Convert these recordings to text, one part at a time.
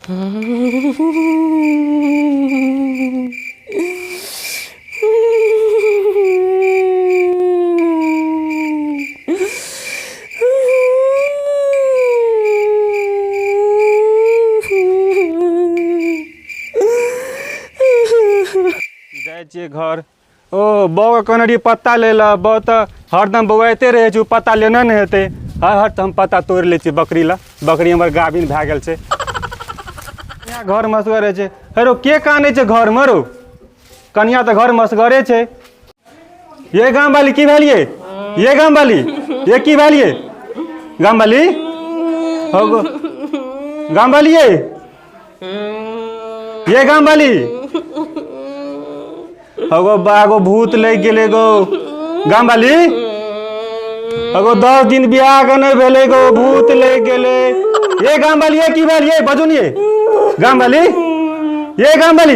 जाइ छियै घर। ओ बौआ कहने रहियै पत्ता लै लए, बौ तऽ हरदम बौआइते रहै छै, ओ पत्ता लेने नहि हेतै। हर हर तऽ हम पत्ता तोड़ि लै छियै बकरी लए, बकरी हमर गाभिन भए गेल छै। कनिया घरमे असगर रहै छै। हे रौ, के कानै छै घरमे रौ? कनिया तऽ घरमे असगरे छै। ये गाम वाली की भेलियै? ये गाम वाली, ये की भेलियै गाम वाली? हो गो गाम वाली, ये ये गाम वाली, अगो बागो भूत लागि गेलै गो गाम वाली। अगो 10 दिन बियाह के नहि भेलै गो, भूत लागि गेलै। ये गाम वाली, ये की भेल? ये बजू ने गाम वाली, ये गाम वाली।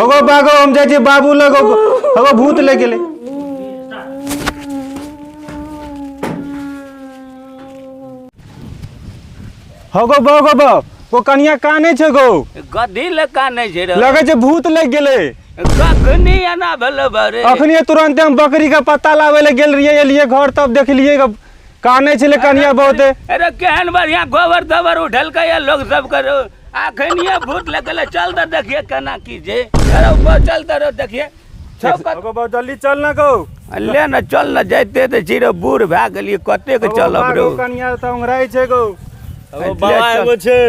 अगो बागो हम जाइ छी बाबू लग, अगो भूत लागि गेलै। हो गो बौ गो बौ, ओ कनिया कानै छै गो। गधी ले कानै छै रे। लगै छै भूत लागि गेलै। कखनी एना भेलै बरे? अखनी तुरंते हम बकरी के पत्ता लाबै ले गेल रहियै, एलियै घर तब देखलियै ग कानै छलै कनिया बहुते। अरे केहन बढ़िया गोबर तोबर उठलकै या लोग सब करो, अखनिये भूत लगलै। चल तऽ देखिए केना की छै। अरे ऊपर चल तऽ रो देखिए। गो बौ जल्दी चल ना गो। ले न चल न, जाइते तऽ छी रे, बूढ़ भए गेलियै, कतेक चलब रौ। कनिया तऽ ओंघराइ छै गो। एगो बाबा एगो छै,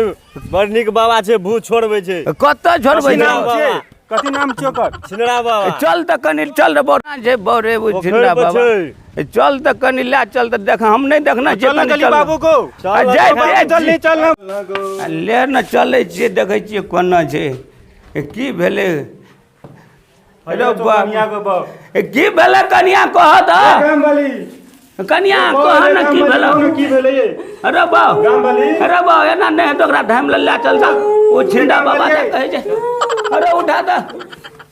बड़ नीक बाबा छै, भूत छोड़बै छै। कतऽ छोड़बै कथी छै? नाम छियै? कथी नाम छियै ओकर? छिनरा बाबा। चल तऽ कनि चल रे, बौरा छै बौरे ओ पोखरि छिनरा पर बाबा। छै। चल तऽ कनि लए चल तऽ देख, हम नहि देखना छियै। चल ना कनि जल्दी चल। बाबू को। आ जाय बाबू जल्दी चल ना गो। ले न चलै छियै, देखै छियै कोना छै, की भेलै। अरे बाप कनिया गो बौ। की भेलै कनिया, कह तऽ। गाम वाली, कनिया कह ने की भेलै? की भेलै ये? अरे बाउ गाम वाली। अरे बाउ, एना नहि हेतौ, ओकरा धामि लए लए चल तऽ ओ छिंडा बाबा तऽ कहै छै। अरे उठा तऽ,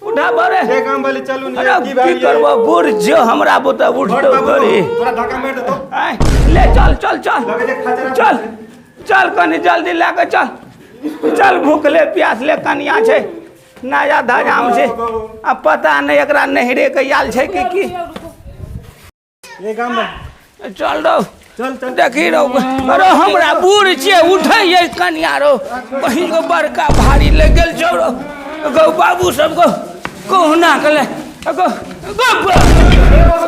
उठा बरे। ये गाम वाली चलू ने। अरे की की भेल ये? करबो, बूढ़ जो हमरा बुते उठतौ बाबू थोड़ी। तोरा धक्का मारि देतौ। आँय, ले चल चल चल। लगै छै खचरा। चल चल, कनि जल्दी लए कऽ चल चल। भूखले प्यासले कनिया छै, नया धजाम छै, आ पता नहि एकरा नहिरे के आयल छै कि की। ये गाम वाली चल रौ। चल चल। देखी रौ, अरे हमरा बूढ़ छियै, उठै कनिया रौ, बहिन गो बड़का भारी लागि गेल छौ रौ। गौ बाबू सब गो कहुना के ले गो गो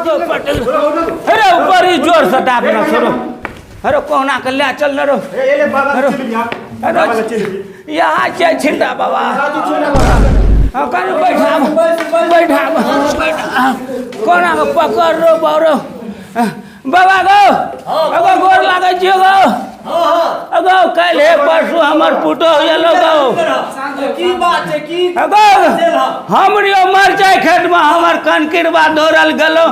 गो पटल। अरे बड़ी जोर से दाब न छोड़ो। अरे कहुना के ले चल न रौ। ए ले बाबा अरे चलि जा। अरे बाबा चलि जा। यहाँ छै छिंदा बाबा। हाँ, कनि बैठाब बैठाब बैठाब, कोना के पकड़ रो बौरो। बाबा गो, अगो गोर लागै छियो गो। अगो काल्हि हे परसू हमर पुतोहु एलो गो। की बात छै की? अगो हमरियो मरचाइ खेतमे हमर कनकिरबा दौड़ल गेलो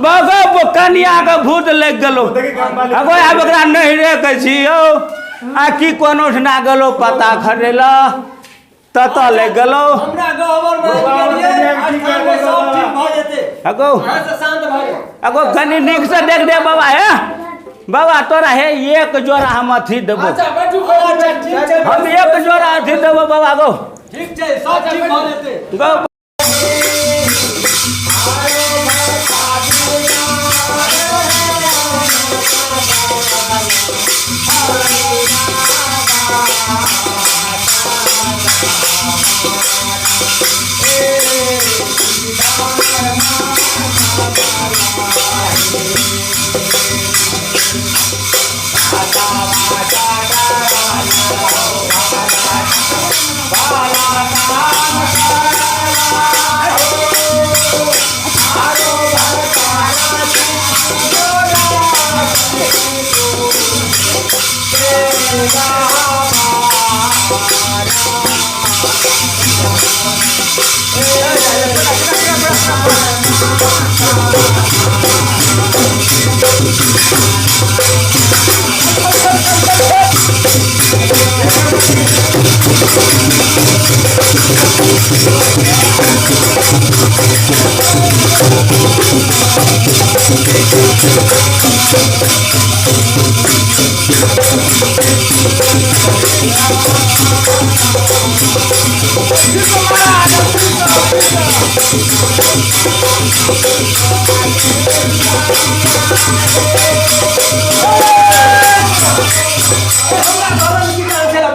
बगो, कनिया के भूत लागि गेलो। अगो आब ओकरा नहिरे के छियौ आ की कोनो ठिना गेलो पता खरेला ततऽ लागि गेलो। हमरा गहबर में आबि गेलियै, स्थान में सब ठीक भऽ जेतै। अगो अहाँ से शांत भऽ जाउ। अगो कनि नीक से देख दे बाबा। हे बाबा, तोरा हे एक जोड़ा हम अथी देबो। अच्छा बैठू। अच्छा ठीक छै। हम एक जोड़ा अथी देबो बाबा गो। ठीक छै, सब ठीक भऽ जेतै गो।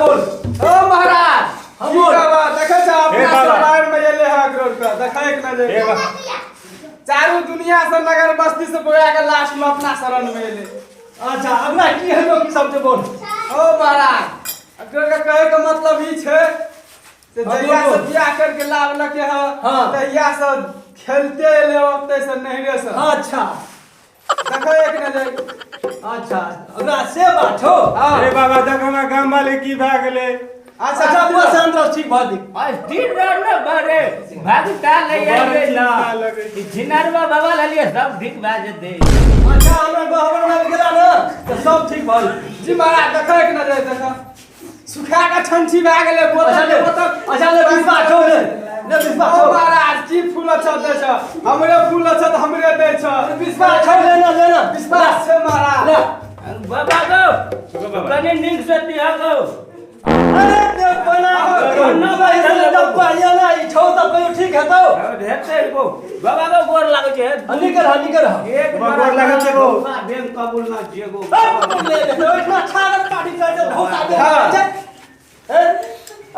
बोल ओ महाराज हम बोल देखै छ अपना सरकार में एले है करोड़ रुपया देखै के न जे चारू दुनिया से नगर बस्ती से बोया के लास्ट में अपना शरण में एले। अच्छा अपना की हेलो की सब जे बोल। ओ महाराज अगर के कहे के मतलब ई छै से जहिया से बियाह करके लाभ लके है तहिया से खेलते एले ओतै से नहिरे से। अच्छा देखो एक नजर। अच्छा ओकरा से बात छौ। हे बाबा देख हमरा गाम वाले की भए गेलै। अच्छा अच्छा बुआ शांत रह ठीक भऽ जेतै। आज दिन रात न बारे भागता ले आइले ना झिनरवा बाबा ललिए सब ठीक भए जेतै। अच्छा हमरा गहबर में गेला न त सब ठीक भऽ जेतै। जी महाराज देखो एक नजर देखो सुखा के छंछी भए गेलै बोतल बोतल। अच्छा ले विश्वास छौ ले ले विश्वास छौ महाराज की फूल अच्छा दै छ हमरे फूल अच्छा त हमरे दै छ विश्वास छौ ले ना ले ना विश्वास छै महाराज ले बाबा गो कनि नीक से दिहा गो। अरे देव बना ना भाई से डब्बा ये ना ई छौ त कहियो ठीक हेतौ हेतै गो बाबा गो गोर लागै छै। निकल हा निकल हा एक गोर लागै छै गो बेम कबूल ना जे गो ले ले इतना छागल पाठी कर दे बहुत आदमी छै।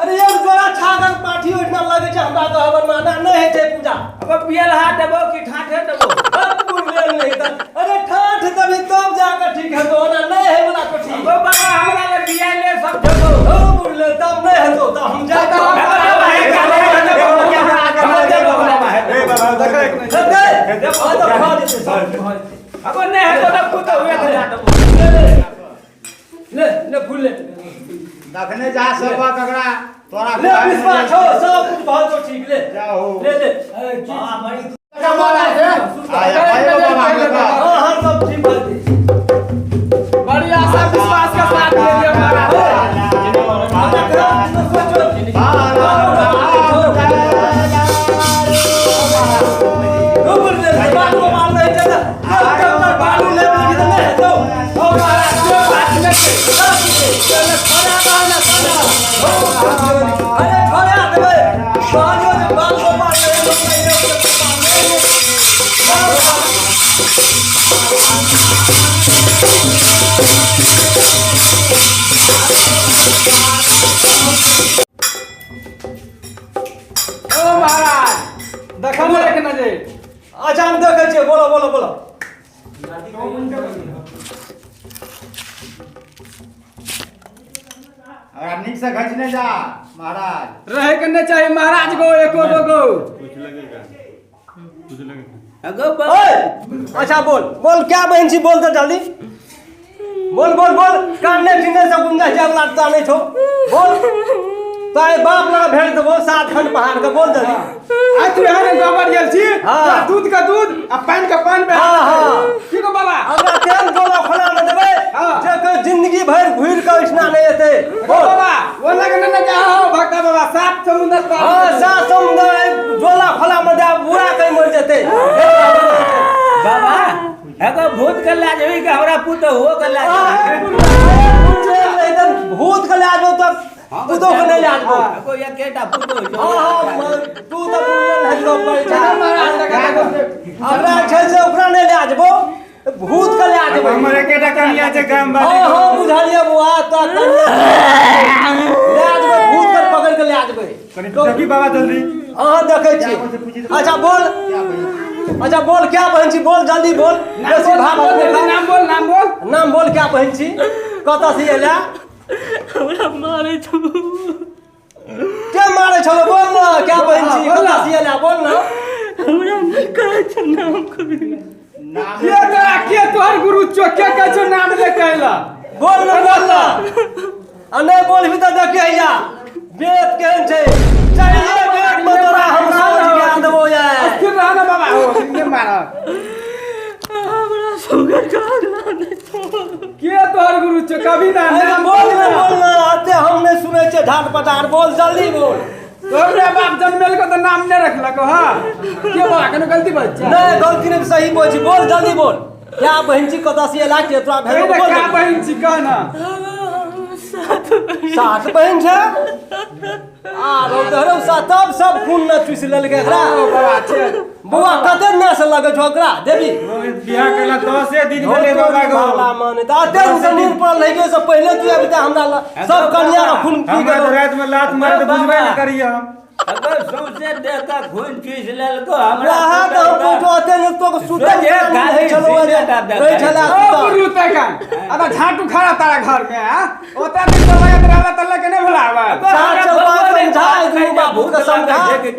अरे एक जोड़ा छागल पाठी ओहिना लगै छै हमरा गहबर माना नहि होइ छै पूजा। अब पियल हा देबो कि ठाठे देबो? लेल नहीं त अरे ठाठ देबी तब जाके ठीक हेतौ ओना नहि है वाला तो ठीक। बाबा हमरा ले बिया ले सब देबो। हो बुझले तब नहि हेतौ त हम जा के ए बाबा देख हेतै हां त भऽ जेतै सब। अब नहि हेतौ त पुतौ हुए के जा देबो। ले ले फूल ले दखने जा सब ककरा तोरा ले विश्वास छौ सब कुछ भऽ जेतौ ठीक ले जाओ ले ले हां बड़ी आया भाई बाबा हां हां सब ठीक भऽ जेतै। बड़ी आशा विश्वास के साथ ले लियो महाराज। ओ महाराज देखो एक नजर। अच्छा हम देखै छियै बोलो बोलो बोलो। अगर नीक से घचने जा महाराज रहे के नहीं चाहिए महाराज गो एको दो गो कुछ लगेगा कुछ लगेगा गो ओए। अच्छा बोल बोल क्या बहन छी बोल तो जल्दी बोल बोल बोल कान ने चिन्ने से गुंजा जाब लागता नहीं छो बोल ताए बाप लगा भेज देबो सात खंड पहाड़ के बोल जल्दी। आ तू यहाँ ने गोबर गेल छी हां दूध का दूध आ पानी का पानी पे। हां हां की गो बाबा हमरा तेल गोला खोला में देबै जे के जिंदगी भर घुर के इसना नहीं एते बोल बाबा वो लगे न जा हो भक्ता बाबा सात समुंदर पार। हां सात समुंदर झोला खोला में दे बुरा कहीं मर जेते बाबा एगो भूत के ला जेबी के हमरा पुतौ हो के ला जेबी। भूत के ला जेबो त पुतौ के नहीं ला जेबो। एगो एकेटा पुतौ छौ। हां हां तू त बुझल हेलो पड़ै छै हमरा छै से ओकरा नहीं ला जेबो भूत के ला जेबो। हमर एकेटा कनिया छै गाम वाली। हां हां बुझलियै बुआ त कनिया ला जेबो भूत के पकड़ के ला जेबै। कनि देखी बाबा जल्दी। हां देखै छी। अच्छा बोल अच्छा बोल क्या बहन छी बोल जल्दी बोल बेसी भाव नाम बोल नाम बोल नाम बोल क्या बहन छी कतऽ से एला? हमरा मारै छौ। के मारै छौ बोल ना क्या बहन छी कतऽ से एला बोल ना। हमरा नहि कहै छौ नाम कभी। के तोरा के तोहर गुरु छौ के कहै छौ नाम ले कहला बोल ना बोल ना आ नहीं बोलबी त देखिए हैया बेत केहन छै चाहिए बेत में तोरा हम सोच ज्ञान देबो यार। स्थिर रह ना बाबा हो सिंगे मारब हमरा सुगर कहला नहि छौ। के तोहर गुरु छौ कभी ना अरे बोल ना बोल ना आते हम नहीं सुनै छै छियै झाट पटार बोल जल्दी बोल। तोरे बाप जन्मेल को तो नाम नहीं रखलक हां के बा कोनो गलती बात छै? नहीं गलती नहीं सही बोल छी बोल जल्दी बोल। क्या बहन छी कतऽ से एला के तोरा भेल बोल। क्या बहन छी कह ना? 7 बहन छै आ रौ तब सब खून न चूस लेलकै एकरा। बौआ कते नस लगै छौ ओकरा देवी? बियाह केला 10 दिन भेलै बाबा गो। बाला माने त अते दिन से नींद पड़ल रहै से पहिले तू अभी हमरा सब कनिया के खून पी गेल। रात में लात मार के बुझबे न करिए हम। अगर सौंसे देह का खून चूस लेलको हमरा। वहाँ त हम पूछो अते ने तो सुतल नहीं छलो रहै छला। ओ बुढ़ू तका अदा झाटू खड़ा तारा घर में आ ओते दिन तो लगत रहला त लके नहीं भुलावा। चल बात समझा दू बाबू के समझा।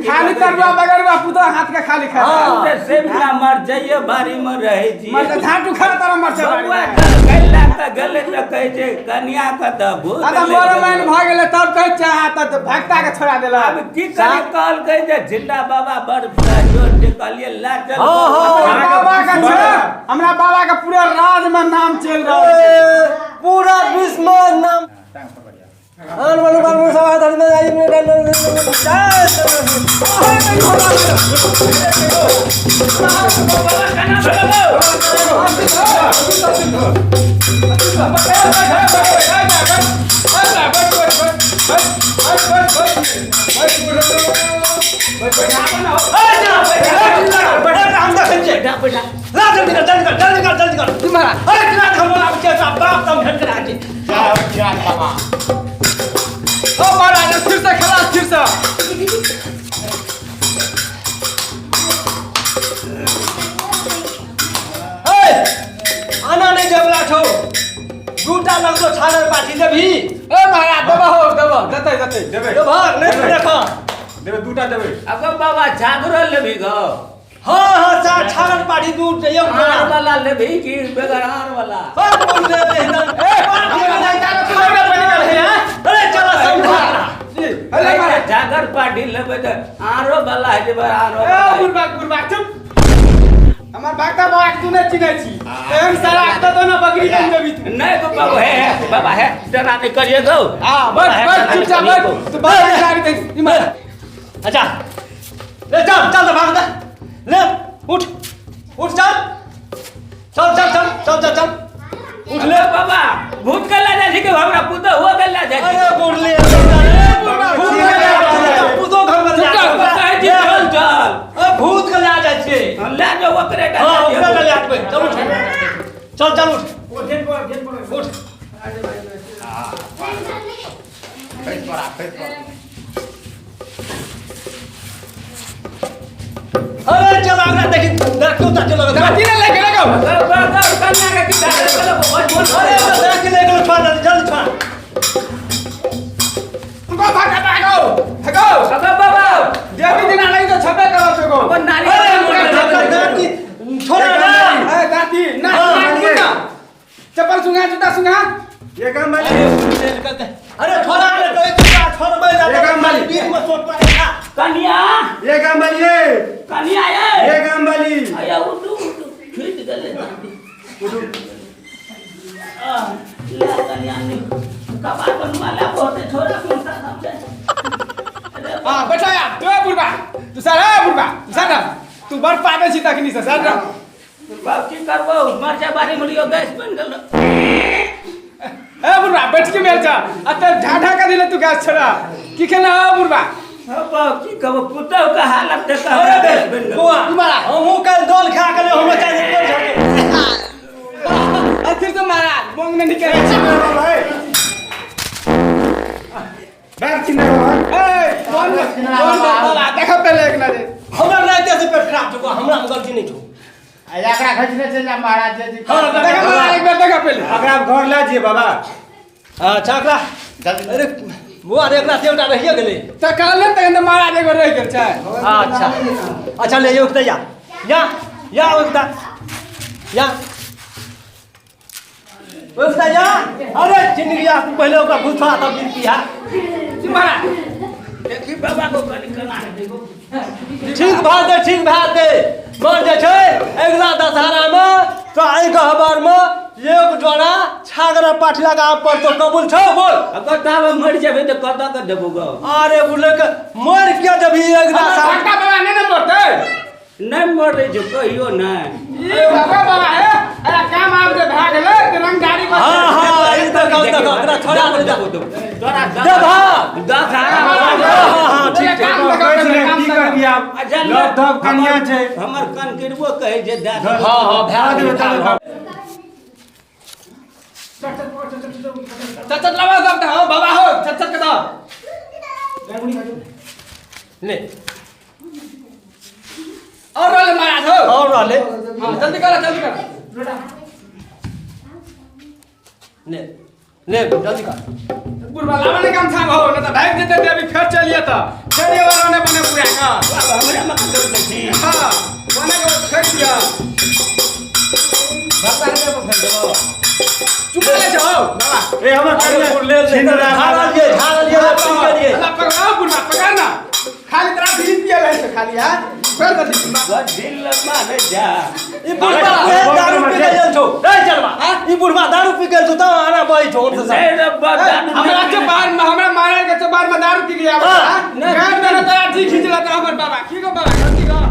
खाली तरुआ बगरुआ पुतो हाथ के खाली खा। हम से ना मर जाइए बारी में रहै छी। मर झाटू खड़ा तारा मर छै बारी में। कैला त गेलै त कहै छै कनिया के त भूत। अदा मोर लाइन भ गेलै तब कहै छै त भक्ता के छोड़ा देला। अब की करी कहल कहै जे जिंदा बाबा बड़ जोर के कहलिए ला चल। हां बाबा का छोड़ा हमरा बाबा का पूरा राज में नाम चल रहा है पूरा विश्व में नाम। आन वाले बाबू सब धर में आई में आना नहीं जबला छौ दूटा लगतो छानर पाठी देबही। ए महाराज देबो हो देबो देतै देतै देबै देबो नहीं देखो देबै दूटा देबै। अब बाबा छागरो लेबही गो? हां हां छानर पाठी दूटा एक आर वाला लेबही कि बगैर आर वाला? सब बोल दे एकदम। ए अरे चल समझा अरे महाराज छागर पाठी लेबै त आरो वाला है जे आरो। ए बुढ़बा बुढ़बा चुप हमर बाका बाबा के तू नहीं चिन्है छी एहन सारा के तो ना बकरी के देबी तू। नहीं गो बाबू है बाबा है डरा नहीं करिए गो। हां बस बस चुपचाप बैठ तू बाहर जा दे इमर। अच्छा ले चल चल भाग दे ले उठ उठ चल चल चल चल चल चल चल उठ ले बाबा भूत के ला जाइ छी के हमरा पुतो हो के ला जाइ छी। अरे बुढ़ ले भूत के ला पुतो घर में जा कहै छी चल चल। ए भूत के ला जाइ छी ला जो ओकरे टा। हां ओकरे ला जाबे चल उठ चल चल उठ उठ उठ। अरे चल आगरा देखी देखो त चल दाती ने लेके लगो बाबा कन्या के की दादा चलो बोल बोल। अरे तो देख ले गेलो छोड़ जल्दी छोड़ तुमको भागा भागो भागो। अबे बाबा देवी दिन नहीं तो छबे करो तो अपन नाली अरे दाती छोड़ ना। ए दाती ना ना चप्पल सुंगा जूता सुंगा ये काम वाली। अरे छोड़ा रे तो छोड़ बे जा बीच में चोट पड़ेगा। कन्या ये काम वाली कन्या ये काम वाली आया उठू उठू छूट गेलै उठू आ ला कन्या ने कपार बनवा ला बहुत छोरा कुंता समझे। हां बैठा यार तू बुढ़बा तू सारा बुढ़बा तू सारा तू बड़ पागल छी तखनी से सारा बाप की करबो मरचा बारी मुड़ियो गैस बन गेल। ए बुढ़बा बैठ के मेल जा अत ढाढा कर दिले तू गैस छोड़ा की खेला हो बुढ़बा? हां बाप की कहबो पुतौ के हालत देख। अरे बौआ हमहू काल दल खा के हमरो चाहे पेट झके अथिर तो महाराज बोंग ने निकले छी भाई बैठ छी ना ए कौन कौन बाबा देखा पहले एक नजर हमरा राते से पेट खराब छौ हमरा में गलती नहीं छौ। आ एकरा खचने चलि जा महाराज जी। हां देखा महाराज एक बार देखा पहले अगरा घर ला जिए बाबा। अच्छा अगरा अरे बुआ रे एकरा सेवटा रहिए गेलै त कहले त महाराज एगो रहि गेल छै। अच्छा अच्छा ले यो या या या ओकता या ओकता या। अरे चिनगिया पहिले ओकरा भूत छोड़ा तब पिया जी महाराज देखी बाबा को कनी केना हेतै गो। ठीक भए जेतै, ठीक भए जेतै। मर जे छै अगिला दशहरा मे तो एहि गहबर मे एक जोड़ा छागरा पाठी लगा पड़तो, कबूल छौ बोल? अगर ताबे मरि जेबै तऽ कतऽ के देबौ गो? अरे बोले के मर के जबी अगिला साल। घंटा बाबा नहि ने मरतै? नहि मरै छै कहियो नहि। ई बाबा बाबा हे, अरे काम आब जे भए गेलै तऽ रंगदारी बस। हां हां, ई तऽ कहू तऽ ओकरा छोड़ा दे, तोरा देबा। दशहरा। हां हां, ठीक छै। काम लगाओ, काम की लगाओ। करबी आब, लव धब कनिया छै। हमर कनकिरबो कहै छै दए दे। हां हां, भए गेलै। चल चल लावा सब हो बाबा हो, चल चल के दो ले और रहले महाराज हो, और रहले। हां जल्दी करो, जल्दी करो। ले ले, जल्दी कर। बुढ़वा लावा ने काम छाम हो न त भाग जेते देवी, फेर चलिए त फेर ये रहने बने पूरा का हमरा में कतौ दै छी। हां, बने के फेर दिया बाबा रे, फेर देबो। चुप ले जाओ बाबा। ए हमर कनिया ले ले, झाड़लिए झाड़लिए, पी गेलिए। अल्लाह पकड़ बुढ़वा, पकड़ ना, खाली तोरा बीज पिए रहे छै खाली। हां फेर जल्दी बुढ़वा। दिल मारे जा। ई बुढ़वा उहे दारू पी गेल छौ। ए चलबा, ई बुढ़वा दारू पी गेल छौ त आना बही छौ ओर से। नहीं रे बाबा, हमरा चौबार में हमरा मारे के चौबार में दारू पी लिया। हाँ। गाड़ देने तोरा जी खींच लेता हमर बाबा। की गो बाबा, गलती गो।